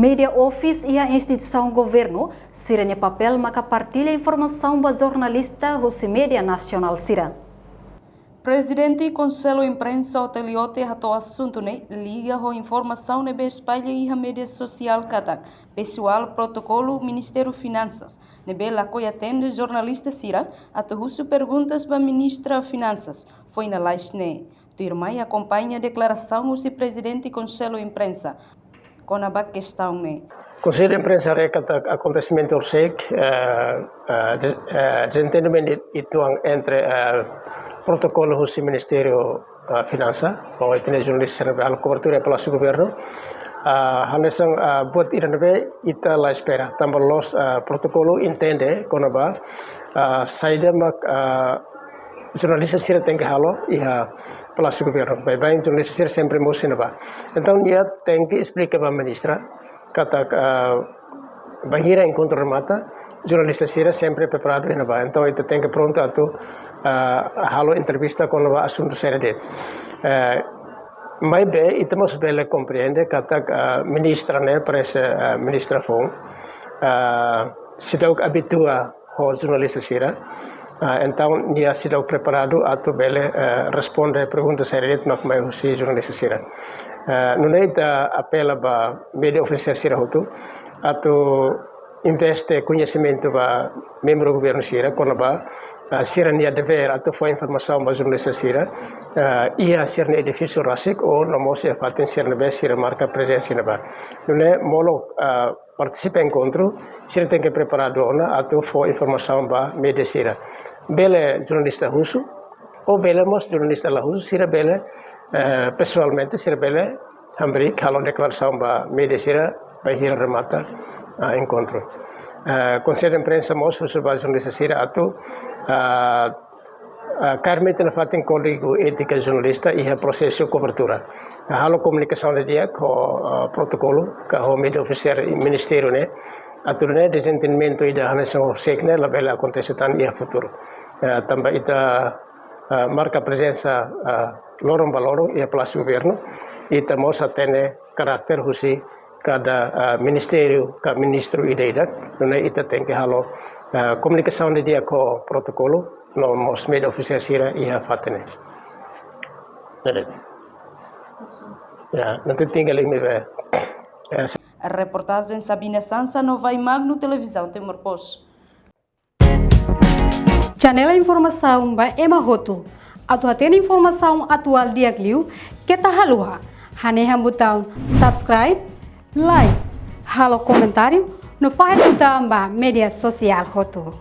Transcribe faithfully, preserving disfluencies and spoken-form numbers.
Media Office iha instituisaun governu, sira-nia papél maka partilla informasaun ba jornalista husi media nasionál sira. Prezidente Konsellu Imprensa Otto Liotte hato'o asuntu ne'e liga ho informasaun ne'ebé espalla iha media sosiál katak pesoál protokolu Ministériu Finansas ne'ebé lakohi atende jornalista sira atu husu perguntas ba Ministra Finansas foin lalais ne'e. Tuirmai akompaña deklarasaun husi Prezidente Konsellu Imprensa kona-ba kestaun ne'e. Konsellu Imprensa haree katak akontesimentu horiseik, eh, eh, de-, eh, dezentendimentu uitoan entre, eh, protokolu husi Ministériu, eh, Finansa, ho ita-nia jornalista sira ne'ebé halo kobertura iha Palásiu Governu. Ah, hanesan, ah, buat ida ne'ebé ita la espera. Tanba loos, ah, protokolu entende kona-ba, ah, saida mak, ah, jornalista sira tenke halo iha Palásiu Governu. Baibain jornalista sira sempre mosu iha ne'ebá. Entaun, nia tenke esplika ba ministra katak, ah, bainhira enkontru remata, jornalista sira sempre preparadu iha ne'ebá. Entaun, ita tenke prontu atu, ah, halo entrevista kona-ba asuntu saida de'it. Eh, maibé, ita mós bele komprende katak, ah, ministra ne'e parese, ah, ministra foun, ah, seidauk abitua ho jornalista sira. Ah, entaun, nia seidauk preparadu atu bele, eh, responde pergunta saida de'it mak mai husi jornalista sira. Eh, nune'e ita apela ba media ofisiál sira hotu atu investe koñesimentu ba membru governu sira kona-ba, eh, sira-nia devér atu fó informasaun ba jornalista sira, eh, iha sira-nia edifísiu rasik ou no mós iha fatin sira ne'ebé sira marka prezensa iha ne'ebá. Nune'e molok, eh, partisipa enkontru, sira tenke preparadu ona atu fó informasaun ba media sira. Bele jornalista husu, ou bele mós jornalista la husu, sira bele, eh, pesoalmente, sira bele hamriik halo deklarasaun ba media sira, bainhira remata, ah, enkontru. Eh, Konsellu Imprensa mós husu ba jornalista sira atu, ah, ah, kaer metin nafatin kódigu étika jornalista iha prosesu kobertura. Halo komunikasaun didi'ak ho, ah, protokolu, ka ho media ofisiál ministériu ne'e, atu nune'e dezentendimentu ida hanesan horiseik ne'e labele akontese tan iha futuru. Eh, tanba ita, ah, marka prezensa, ah, loron ba loron iha Palásiu Governu, ita mós hatene karakter husi kada, ah, ministériu ka ministru ida-idak, nune'e ita tenke halo, ah, komunikasaun didi'ak ho protokolu, no mós media ofisiál sira iha fatin ne'e. Jadi, ya, nanti tinggal ini be. Ya, sa- Reportajen Sabina Sansa, Novai Magno, Televizaun Timor Post. Janela informasaun ba ema hotu. Atu hatene informasaun atuál di'ak liu, keta haluha hanehan butaun subscribe, like, halo komentáriu, no fahe tutan ba media sosiál hotu.